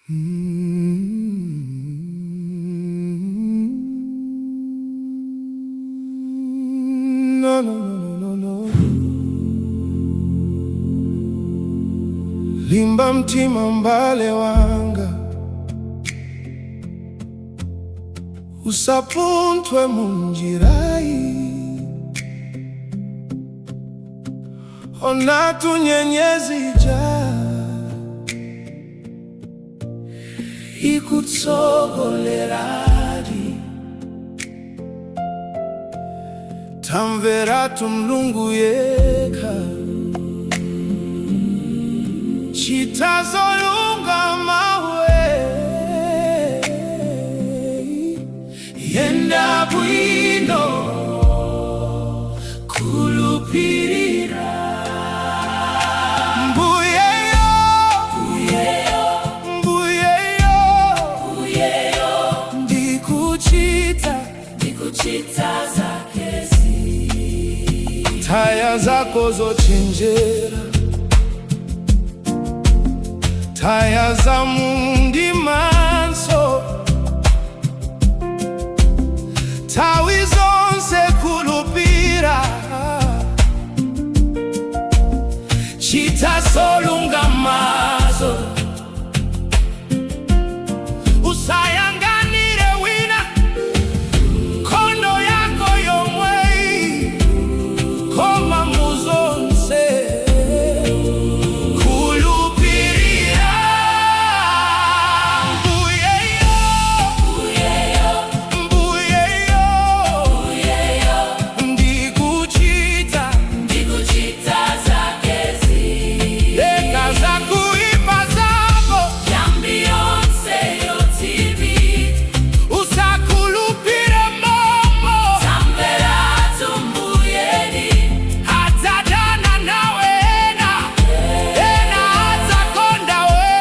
No, no, no, no, no. Limba mtima mbale wanga, usapunthwe munjirayi. Ona nyenyezi ija ikutsogoleradi. Tamveratu Mulungu yekha, chita zolungama we, yenda bwino, khulupirira Mbuyeyo, Mbuyeyo, ndikuchita Ndikuchita zakezi. Taya zako zochenjera, taya za mumdimanso, nthawi zonse khulupira, chita zolungamazo, usayang'anire wina, nkhondo yako yomweyi, koma muzonse khulupirira Mbuyeyo, Mbuyeyo, ndikuchita Ndikuchita zakezi. leka zakuipa zako, Yambi yonse yotibi. Usakhulupire momo. Tamveratu Mbuyedi. Adzadana nawe ena, ena adzakonda we.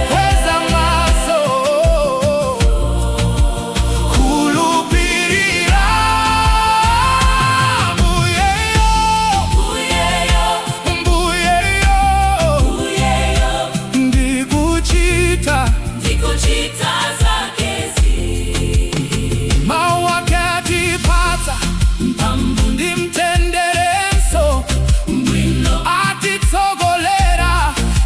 Kweza maso, khulupirira Mbuyeyo, Mbuyeyo, Mbuyeyo, Mbuyeyo, ndikuchita ndikuchita zakezi. Mawu ake atipatsa Mphamvu ndi mtenderenso, bwino. Atitsogolera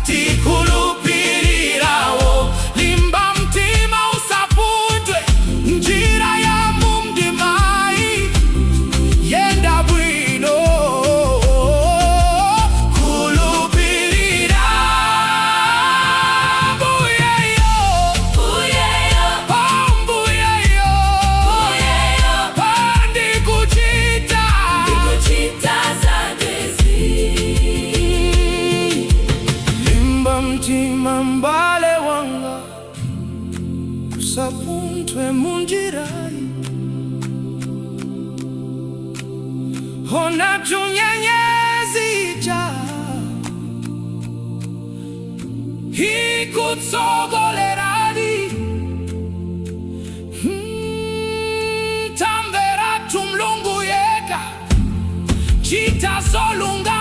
tikhulupirirawo. Limba mtima, usapunthwe njira ya mumdimayi, yenda bwino, khulupirira Mbuyeyo. Mbuyeyo, Mbuyeyo, Mbuyeyo, ndikuchita ndikuchita zakezi. Limba mtima mbale wanga, usapunthwe munjirayi. Ona nyenyezi ija ikutsogoleradi. Tamveratu Mulungu yekha, chita zolungama.